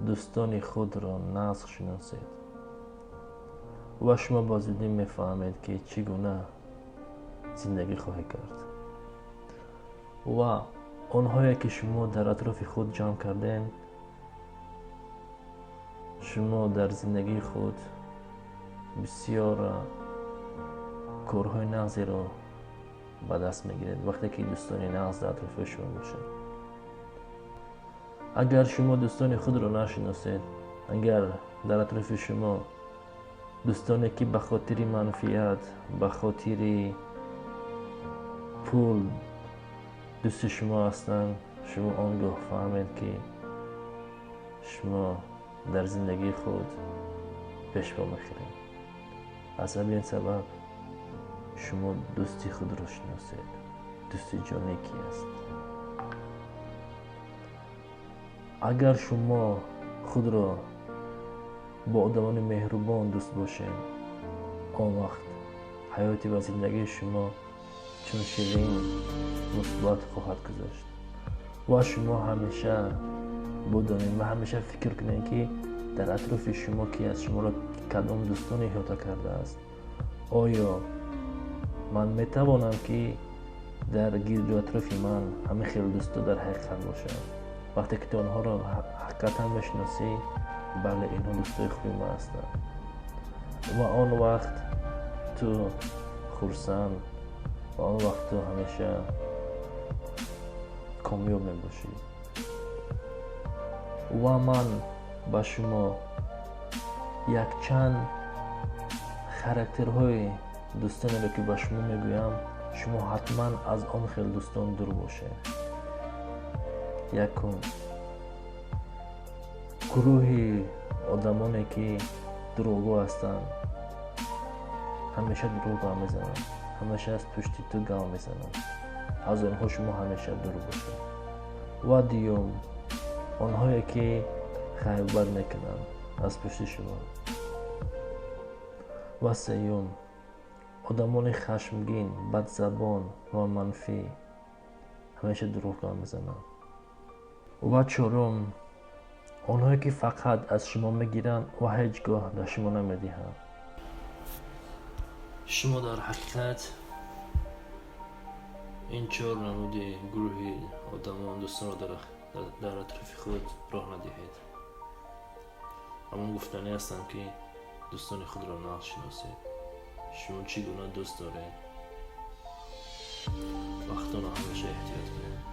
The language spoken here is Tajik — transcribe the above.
Дӯстони худро нағз шиносед ва шумо ба зудӣ мефаҳмед, ки чӣ гуна зиндагӣ хоҳед кард. Ва онҳое, ки шумо дар атрофи худ ҷамъ кардем, шумо дар зиндагии худ бисёр корҳои нағзеро ба даст мегиред, вақте ки дӯстони нағз дар атрофи шумо бошад. Агар шумо дӯстони худро нашиносед, агар дар атрофи шумо дӯстоне, ки ба хотири манфиат, ба хотири пул дӯсти шумо ҳастанд, шумо он гоҳ фаҳмед, ки шумо дар зиндагии худ пешпо мехӯред. Аз ҳамин сабаб шумо дӯсти худро шиносед. Дӯсти ҷонӣ ки аст? Агар шумо худро бо одамони меҳрубон дӯст бошед, он вақт ҳаёти ва зиндагии шумо чун ширин мусбат хоҳад гузашт. Ва шумо ҳамеша бидонед ва ҳамеша фикр кунед, ки дар атрофи шумо ки аст, шуморо кадом дӯстон иҳота кардааст. Оё ман метавонам, ки дар гирду атрофи ман ҳамин хел дӯсто дар ҳақиқат бошанд? Вақте ки ту онҳоро ҳақиқатан мешиносӣ, бале, инҳо дӯстои хуби ман ҳастанд. Ва он вақт ту хурсанд ва он вақт ту ҳамеша комёб мебошӣ. Ва ман ба шумо якчанд характерҳои дӯстонеро, ки ба шумо мегӯям, шумо ҳатман аз он хел дӯстон дур бошед. Якум: гурӯҳи одамоне, ки дурӯғгӯ ҳастанд, ҳамеша дурӯғ гап мезананд, ҳамеша аз пушти ту гап мезананд. Аз онҳо шумо ҳамеша дур бошед. Ва дуюм: онҳое, ки ғайбат мекунанд аз пушти шумо. Ва сеюм: одамони хашмгин, бадзабон ва манфӣ, ҳамеша дурӯғ гап мезананд. Ва чорум: онҳое, ки фақат аз шумо мегиранд ва ҳеҷ гоҳ дар шумо намедиҳанд. Шумо дар ҳақиқат ин чор намуди гурӯҳи одамон дӯстонро дар атрофи худ роҳ надиҳед. Ҳамон гуфтанӣ ҳастам, ки дӯстони худро нағз шиносед. Шумо чӣ гуна дӯст доред? Вақтонро ҳамеша эҳтиёт кунед.